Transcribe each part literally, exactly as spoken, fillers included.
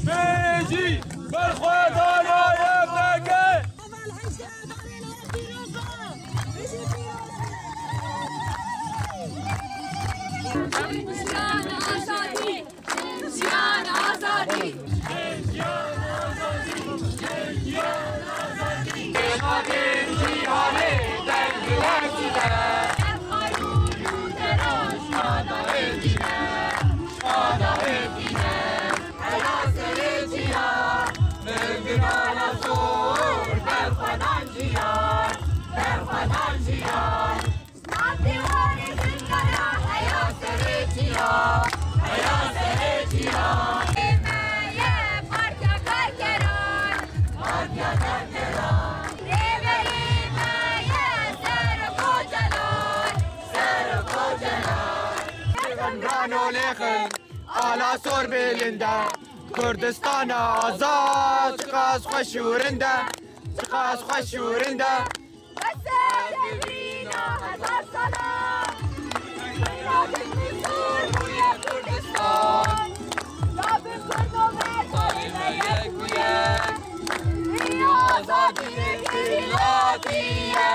Bêjî berxwedana Y P G! Jiyan, azadî! Nav dîwarê zindana heya serê çiya, heya serê çiya. Ê me ye Partiya Karkeran, Partiya Karkeran. Rêberê me ye Serok Ocalan, Serok Ocalan. Rano lêxin, ala sor belinde. Kurdistana azad, çiqas xweş û rind e, çiqas xweş û rind e. Bes e devrîna hezar sala. Miladê min sor bûye Kurdistan. Navê Kurdo me karê me yek bûye. Vî azadiyê kêlatî ye.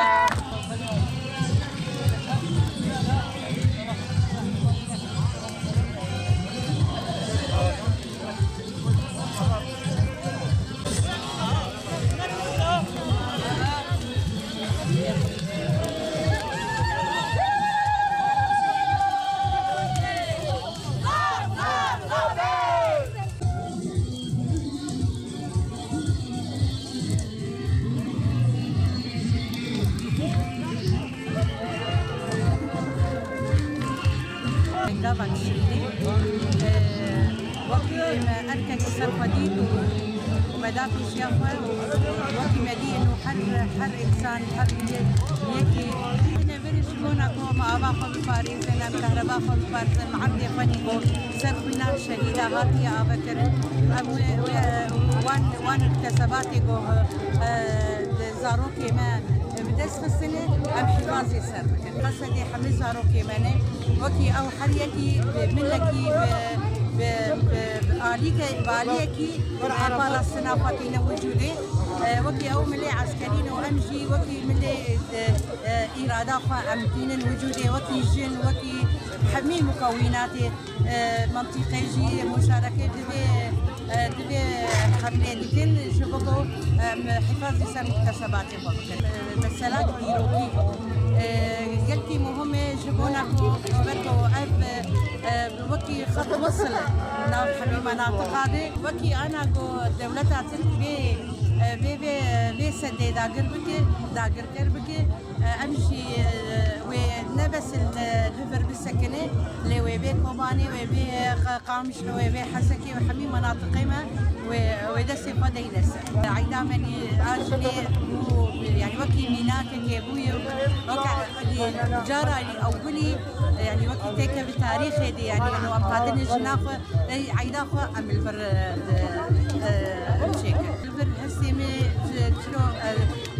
Gava şirînê, e, wekî me erkekî ser xwe dît û, û me da pêşiya xwe û wekî me dî û her, her însan, her yek, yekî tîne vir ji bona ku em ava xwe biparêzin, em kehreba xwe biparêzin, em erdê xwe nî ku ser xwîna şehîda hatiye avekirin. Em wê, wê, wan, wan muktesebatê ku, e, zarokê me bi dest xistine, em hîfazê ser bikin. Qesedê hemî zarokê me ne. Wekî ew her yekî bi milekî, bi, bi, bi, bi alîke-, bi aliyekî parastina xwe tîne wicûdê. E, wekî ew milê eskerî ne û em jî wekî milê, e, e, îrada xwe em tînin wicûdê. Wekî jin, wekî hemî mukewînatê, e, mintîqê jî muşareke divê, e, divê hemlê dikin, ji bo ku, e, em hifazî ser muktesebatê xwe bikin. E, meselak dîrokî, e, gelkî muhim e ji bona ku, ji ber ku ev, e, wekî xet wisil nav hemî menatiqa de, wekî ana ku dewleta Tirk vê, e, vê, vê, vê sedê dagir bike, dagirker bike. Em jî, e, wê ne bes li, li vir bisekine, lê wê bê Kobanê, wê bê, e, Qa-, Qamişlo, wê bê Hesekê, wê hemî menatiqê me, wê, wê destê xwe deyne ser. Eyda me nî a jinê bû, yanî wekî mînakekê bûye, weke cara ewilî, yanî wekî têkeve tarîxê de, yanî eno em hatine jina xwe, ey eyda xwe em li vir, e, e, em çêkir. Li vir hestê me, çi-, çilo, e,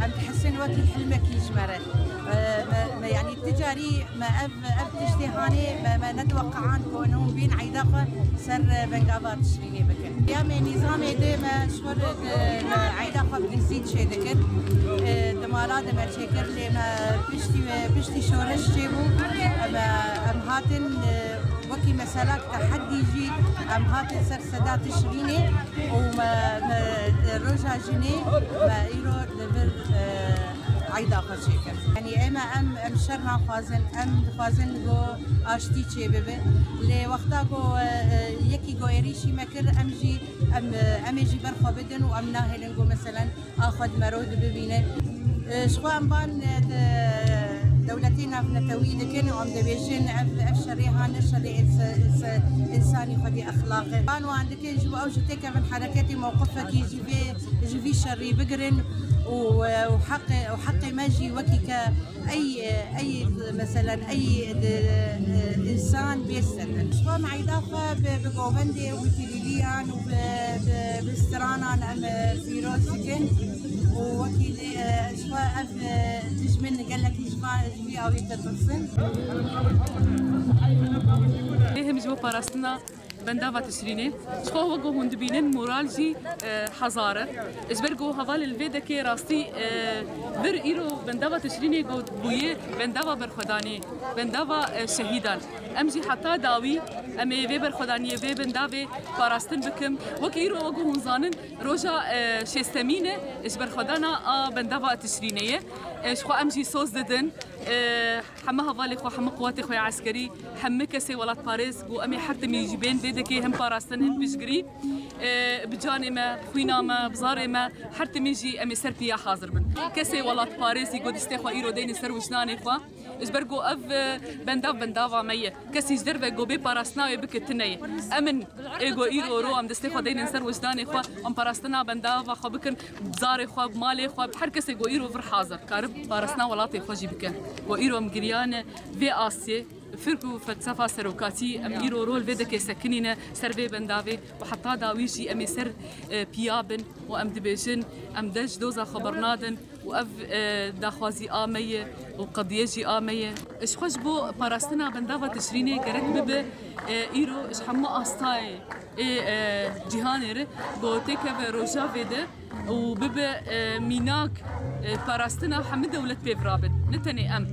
Em dihesin wekî hilmekî ji me re. E, me, me, yanî ti carî me ev, ev tiştê hanê, me, me nediweqehan ku hûn bîn eyda xwe ser, e, bengava tişrînê bikin. Ya me nîzamê de me ji xwe re, e, me eyda xwe bi girsî çêdikir. E, di mala de me çêkir, lê me piştî, piştî şoreş çêbû. Em, em hatin, e, wekî meselak tehedî jî em hatin ser seda tişrînê û me, me, roja jinê me îro li vir, e, eyda xwe çêkir. Yanî ême em, em şer naxwazin, em dixwazin ku aştî çêbibe. Lê wexta ku, e, e, yekî ku êrîşî me kir, em jî, em, e, em ê jî ber xwe bidin û em nahêlin ku meselen a xwe di mero de bibîne. E, ji xwe em van, e, de, dewletê navnetewî dikin û em dibêjin ev, ev şerê ha ne şerê însa-, însa-, însanî xwedî exlaq e. Van wan dikin ji bo ew jî têkevin hereketê mewqifekî ji vê, ji vî şerî bigirin û, e, û heqê, û heqê me jî wekî ke ey, e, ey, meselen, ey, e, însan bê setin. Ji xwe em eyda xwe bi, bi govendê û bi tîlîliyan û bi, bi, bi stranan em, e, pîroz dikin û wekî, e, ji xwe ev, e, dijmin Gelekî ji me ji wî awî ditirsin. Lê him ji bo parastina bendava Tişrînê. Ji xwe wek ku hûn dibînin, moral jî, e, hezar e. Ji ber ku hevalê li vê dekê rastî, e, vir îro bendava Tişrînê got bûye bendava berxwedanê, bendava, e, şehîdan. Em jî heta dawî em ê vê berxwedaniyê, vê bendavê parastin bikim. Wek îro, wek ku hûn zanin, roja, e, şêstemîn e, ji berxwedana a bendava Tişrînê ye. E, ji xwe em jî soz didin. E, heme hevalê xwe, heme quwatê xwe ya eskerî, heme kesê welatparêz ku em ê her timî jî bên vê dekê him parastin, him piştgirî. E, bi canê me, bi xwîna me, bi zarê me, her timî jî em ê ser piya hazir bin. Kesê welatparêzî ku destê xwe îro deynin ser wijdanê xwe, ji ber ku ev, e, bendav bendava me ye. Kesî ji derve ku bê parastina wê bike tune ye. Em in ê ku îro ro em destê xwe deynin ser wijdanê xwe, em parastina bendava xwe bikin, zarê xwe, malê xwe, her kesê ku îro vir hazir, karib parastina welatê xwe jî bike. Ku îro em giriyane vê asê, fikr û felsefa serokatî, em îro rol vê dekê sekinîne ser vê bendavê û heta dawî jî em ê ser, e, piya bin û em dibêjin, em dest ji doza xwe bernadin. Û ev, e, daxwazî a me ye û qediye jî a me ye. Ji xwe ji bo parastina bendava Tişrînê gerek bibe, e, îro ji hemû astayê ê, e, cîhanê re ku têkeve rojavê de û bibe, e, mînak, e, parastina hemû dewlet pê virabin. Ne tenê em.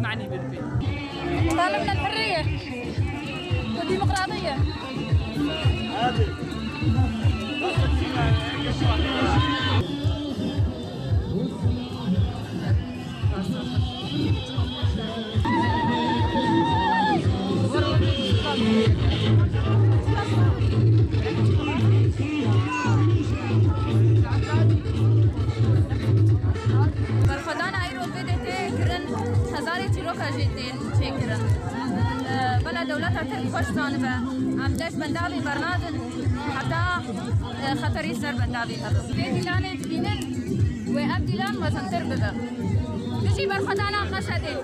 معني بالبيت. طالبنا الحرية والديمقراطية. Berxwedana îro vê de tê kirin, hezarê çîroka jî tên çêkirin. Bela dewleta Tirk xweş zanibe, em deş bendavê bernadin heta, e, xeterî ser bendavê hebe. Vê dîlanê dibînin wê ev dîlan mezintir bibe. Dijî berxwedana Meşedê.